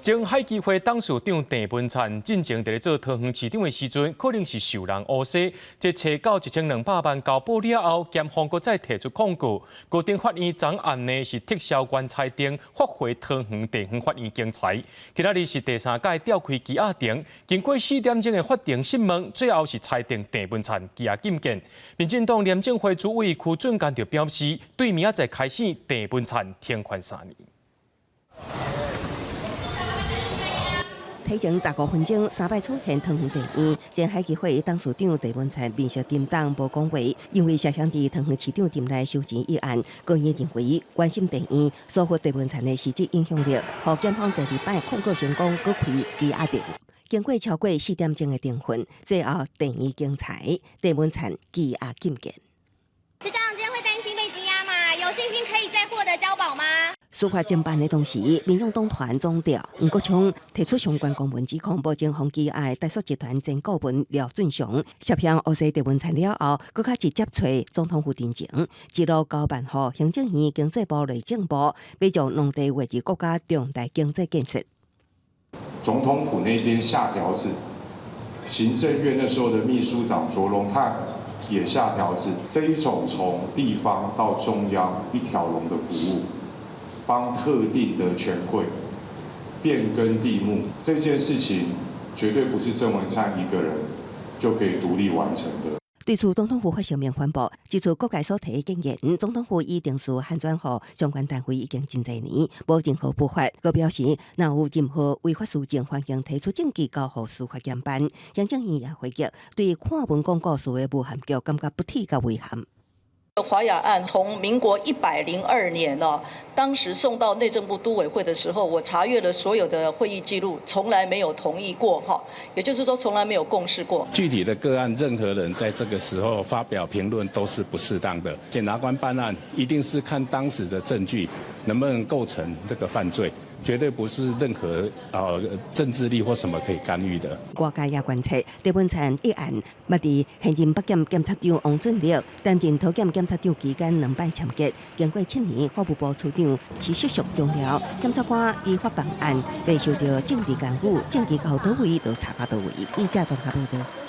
前海基會董事長鄭文燦進前佇咧做桃園市長的時陣，可能是受人烏紗，這揣到1200萬交保了後，檢方閣再提出控告。高等法院昨暗呢是撤銷原裁定，發回桃園地方法院經裁。今仔日是第三擺調開羈押庭，經過4點鐘的法庭審問，最後是裁定鄭文燦羈押禁見。民進黨廉政會主委區俊賢就表示，對明仔載開始，鄭文燦停權3年。提前15分鐘，三擺出現桃園地院，前海基會董事長鄭文燦面色沉重，無講話，因為涉嫌佇桃園市長任內收錢一案，高院認為原審地院疏忽鄭文燦的實質影響力，予檢方第二擺控告成功，閣開羈押庭。經過超過4點鐘的偵訊，最後地院經裁，鄭文燦羈押禁見。市長今天會擔心被羈押嗎？有信心可以再獲得交保嗎？司法偵辦的同時，民眾黨團總召黃國昌提出相關公文指控，目前予羈押台塑集團前顧問廖俊雄涉嫌烏紗鄭文燦了後，閣較直接揣總統府陳情，一路交辦予行政院經濟部、內政部，欲將農地劃入國家重大經濟建設。總統府那邊下條子，行政院那時候的秘書長卓榮泰也下條子，這一種從地方到中央一條龍的服務，幫特定的權貴變更地目，這件事情絕對不是鄭文燦一個人就可以獨立完成的。對此，總統府發聲明反駁，指出各界所提的建議，總統府已定數函轉予相關單位已經真濟年，無任何不法。閣表示，若有任何違法事證，歡迎提出證據交予司法檢辦。行政院也回擊，對看文講故事的無限局感覺不體佮遺憾。華雅案從民國102年哦，當時送到內政部都委會的時候，我查閱了所有的會議記錄，從來沒有同意過哈，也就是說從來沒有共識過。具體的個案，任何人在這個時候發表評論都是不適當的。檢察官辦案一定是看當時的證據能不能構成這個犯罪，絕對不是任何政治力或什麼可以干預的。外界也關切，鄭文燦一案，捌佇現任北檢檢察長王俊立擔任桃檢檢察長期間兩擺簽結，經過7年，法務部處長徐世淑強調，檢察官依法辦案，袂受到政治干預，證據到佗位就查到佗位。記者綜合報道。